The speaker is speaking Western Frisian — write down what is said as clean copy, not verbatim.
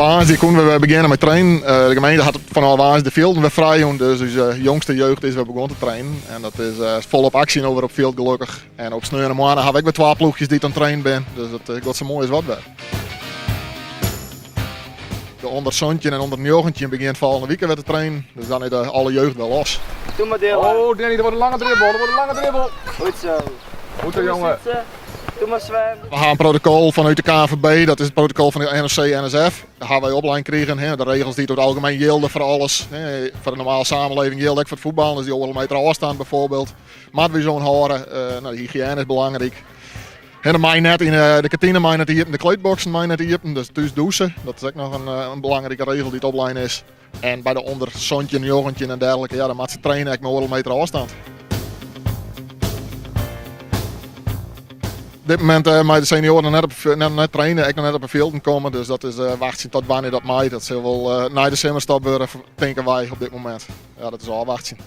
Woansdei koene we wer begjinne mei trainen. De gemeente hat fanôf woansdei de fjilden wer frijjûn, dus ús jongste jeugd is wer begûn te trainen. En dat is folop aksje no wer op fjild gelokkich. En op sneontemoarn ha we ek wer twa ploechjes dy't oan it trainen binne, dus dat giet sa moai as wat wer. De ûnder 17 en ûnder 19 begjint folgjende wike wer te trainen, dus dan is de alle jeugd wer los. Doe mar Dylan. Oh Danny, dat wordt een lange dribbel, dat wordt een lange dribbel. Goed zo. Goed zo jongen. Doe mar Sven. We ha in protokol fanút de KNVB, dat is it protokol fan de NOC NSF. Dêr ha wy oplein krigen, de regels dy't oer it algemien jilde foar alles. Foar de normale samenleving jilde ek foar it fuotbal, dus dy oardel meter ôfstân bijvoorbeeld. Moatte wy oan hâlde. No, de hygiëne is belangryk. En dan mei net yn de kantine mei net iepen, de kleedboksen mei net iepen, dus thús dûse. Dat is ek noch in belangrike regel dy't oplein is. En by de ûnder 17, 19 en dergelike, ja, dan moat se traine ek mei oardel meter ôfstân. Op dit momint uh, mei de senioaren net, op, net, net traine, ek noch net op de fjilden komme. Dus dat is uh, wachtsjen tot wannear dat mei. Dat sil wol uh, nei de simmerstop wurde, tinke wy op dit momint. Ja, dat is ôfwachtsjen.